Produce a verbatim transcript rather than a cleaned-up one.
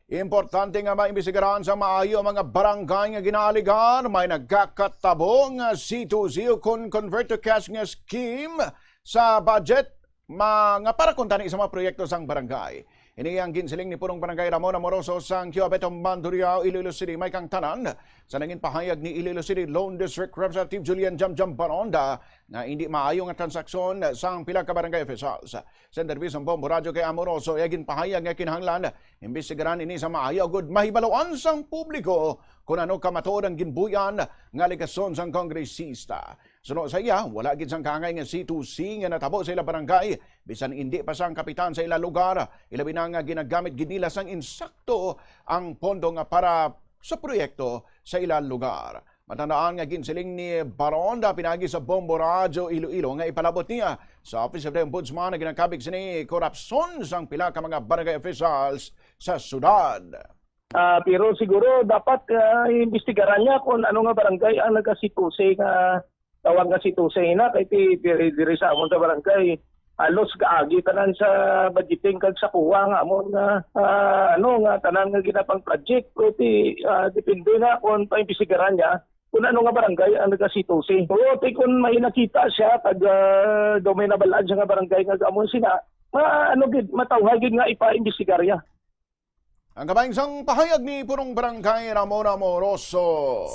Importante nga maimbestigaran sa maayo ang mga barangay nga ginaaligar may nagakatabo nga C two C o kon convert to cash nga scheme sa budget ma-, nga para kuntani sa mga proyekto sang barangay. Ini ang ginsiling ni Purong Barangay Ramon Amoroso sang Kiobet, Mandurriao, Iloilo City. May kang tanan sa nangin pahayag ni Iloilo City Lone District Representative Julian Jamjam Baronda nga hindi maayo nga transaksyon sang pila ka barangay officials. Sa interview sang Bombo Radyo kay Amoroso, iya ginpahayag nga kinahanglan imbestigaran ini sa maayo agud mahibaluan sang publiko kon ano ka matuod ang ginbuy-an nga alegasyon sang kongresista. Suno sa iya, wala gid sang kaangay nga C two C nga natabo sa ila barangay, bisan indi pa sang kapitan sa ila lugar, ilabi na nga ginagamit gid nila sang insakto ang pondo nga para sa proyekto sa ila lugar. Matandaan nga ginsiling ni Baronda pinagi sa Bombo Radyo Iloilo nga ipalabot niya sa Office of the Ombudsman nga ginakabig sini korupsyon sang pila ka mga barangay officials sa syudad. Ah, pero siguro dapat, ah, imbestigaran niya kung ano nga barangay ang nagka-C two C nga tawag nga C two C na kay ti diri, diri sa amon sa barangay halos kaagi tanan sa budgeting kag sa kuha nga amon nga, ah, ano nga tanan nga ginapang project, pero ti, ah, depende na kung paimbestigaran niya kung ano nga barangay ang nagka-C two C. Oo, ti kung may nakita siya kag, ah, daw may nabalaan siya nga barangay nga amo sina, ma-, ano gid, matawhay gid nga ipaimbestigar niya. Ang kabahin sang pahayag ni Purong Barangay Ramon Amoroso.